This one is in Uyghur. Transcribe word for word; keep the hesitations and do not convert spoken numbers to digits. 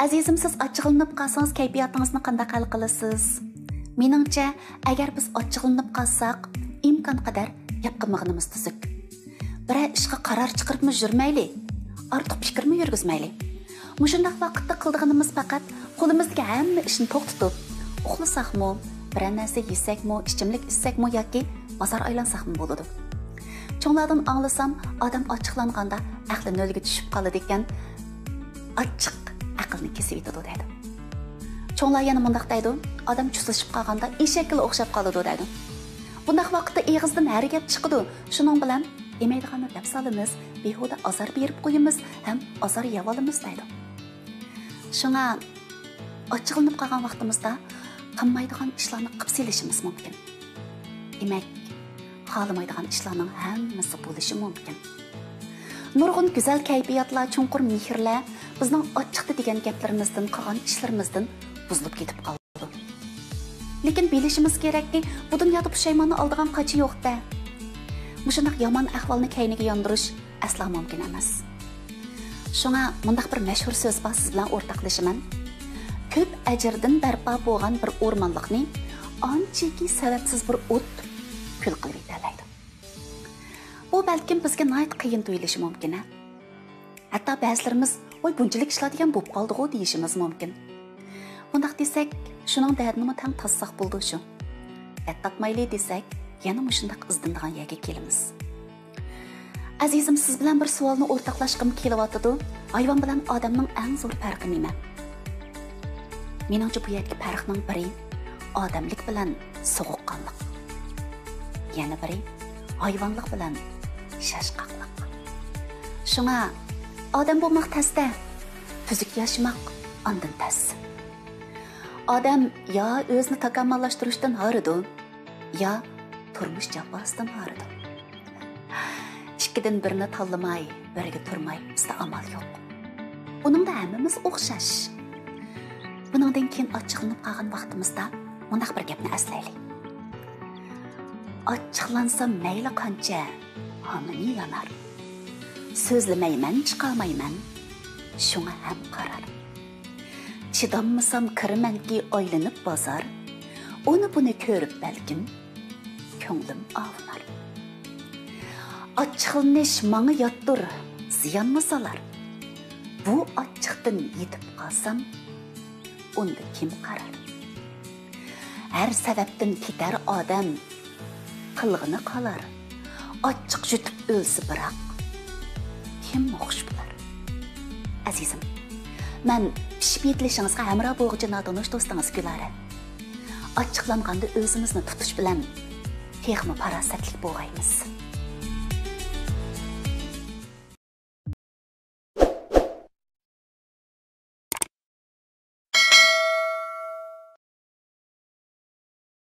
ئەزىزىم، سىز ئاچچىقلىنىپ قالسىڭىز، كەيپىياتىڭىزنى قانداق ھەل قىلىسىز؟ مېنىڭچە، ئەگەر بىز ئاچچىقلىنىپ قالساق، ئىمكانقەدەر گەپ قىلمىغىنىمىز تۈزۈك. بىرەر ئىشقا قارار چىقىرىپمۇ يۈرمەيلى، ئارتۇق پىكىرمۇ يۈرگۈزمەيلى. مۇشۇنداق ۋاقىتتا قىلىدىغىنىمىز پەقەت قولىمىزدىكى ھەممە ئىشنى توختىتىپ، ئۇخلىساقمۇ، بىرەر نەرسە يېسەكمۇ، ئىچىملىك ئىچسەكمۇ ياكى بازار ئايلانساقمۇ بولىدۇ. چوڭلاردىن ئاڭلىسام، ئادەم ئاچچىقلانغاندا ئەقلى نۆلگە چۈشۈپ قالىدىكەن. ئاچچىق ئەقىلنى كېسىۋېتىدۇ دەيدۇ. چوڭلار يەنە مۇنداق دەيدۇ، ئادەم چۇسلىشىپ قالغاندا ئېشەككىلا ئوخشاپ قالىدۇ دەيدۇ. بۇنداق ۋاقىتتا ئېغىزدىن ھەر گەپ چىقىدۇ، شۇنىڭ بىلەن يېمەيدىغاننى دەپ سالىمىز، بىھۇدە ئازار بېرىپ قويىمىز ھەم ئازار يەۋالىمىز دەيدۇ. شۇڭا ئاچچىقلىنىپ قالغان ۋاقتىمىزدا قىلمايدىغان ئىشلارنى قىپ سېلىشىمىز مۇمكىن. دېمەك، خالىمايدىغان ئىشلارنىڭ ھەممىسى بولۇشى مۇمكىن. نۇرغۇن گۈزەل كەيپىياتلار، چوڭقۇر مېھىرلەر بىزنىڭ ئاچچىقتا دېگەن گەپلىرىمىزدىن، قىلغان ئىشلىرىمىزدىن بۇزۇلۇپ كېتىپ قالىدۇ. لېكىن بىلىشىمىز كېرەككى، بۇ دۇنيادا پۇشايماننى ئالىدىغان قاچا يوق-دە. مۇشۇنداق يامان ئەھۋالنى كەينىگە ياندۇرۇش ئەسلا مۇمكىن ئەمەس. شۇڭا مۇنداق بىر مەشھۇر سۆز بار، سىز بىلەن ئورتاقلىشىمەن. كۆپ ئەجىردىن بەرپا بولغان بىر ئورمانلىقنى ئانچىكى سەۋەبسىز بىر ئوت كۈل قىلىۋېتەلەيدۇ. بۇ بەلكىم بىزگە ناھايىتى قىيىن تۇيۇلۇشى مۇمكىن، ھە؟ ھەتتا بەزىلىرىمىز، ۋاي، بۇنچىلىك ئىشلار دېگەن بولۇپ قالدىغۇ دېيىشىمىز مۇمكىن. بۇنداق دېسەك، شۇنىڭ دەردىنىمۇ تەڭ تاتساق بولىدۇ شۇ. دەرد تاتمايلى دېسەك، يەنە مۇشۇنداق ئىزدىنىدىغان يەرگە كېلىمىز. ئەزىزىم، سىز بىلەن بىر سوئالنى ئورتاقلاشقۇم كېلىۋاتىدۇ. ھايۋان بىلەن ئادەمنىڭ ئەڭ زور پەرقى نېمە؟ مېنىڭچە، بۇ يەردىكى پەرقنىڭ بىرى ئادەملىك بىلەن سوغۇققانلىق. يەنە بىرى ھايۋانلىق بىلەن شاشقاقلىق. شۇڭا ئادەم بولماق تەستە، تۈزۈك ياشىماق ئاندىن تەس. ئادەم يا ئۆزىنى تاكامۇللاشتۇرۇشتىن ھارىدۇ، يا تۇرمۇش جاپاسىدىن ھارىدۇ. ئىككىدىن بىرىنى تاللىماي، بىرگە تۇرماي بىزدە ئامال يوق. بۇنىڭدا ھەممىمىز ئوخشاش. بۇنىڭدىن كېيىن ئاچچىقلىنىپ قالغان ۋاقتىمىزدا مۇنداق بىر گەپنى ئەسلەيلى. ئاچچىقلانسام مەيلى قانچە، ھامىنى يانار. سۆزلىمەيمەن، چىقالمايمەن، شۇڭا ھەم قارار. چىداممىسام كىرىمەنكى ئايلىنىپ بازار، ئۇنى بۇنى كۆرۈپ بەلكىم كۆڭلۈم ئاۋۇنار. ئاچچىقلىنىش ماڭا ياتتۇر، زىيانمۇ سالار. بۇ ئاچچىقتىن يېتىپ قالسام، ئۇندا كىم قارار؟ ھەر سەۋەبتىن كېتەر ئادەم، قىلغىنى قالار. ئاچچىق يۇتۇپ ئۆلسە بىراق، كىم نوخۇش بولار؟ ئەزىزىم، مەن پىشىپ يېتىلىشىڭىزغا ھەمراھ بولغۇچى ناتونۇش دوستىڭىز گۈلارە. ئاچچىقلانغاندا ئۆزىمىزنى تۇتۇش بىلەن تېخىمۇ پاراسەتلىك بولغايمىز.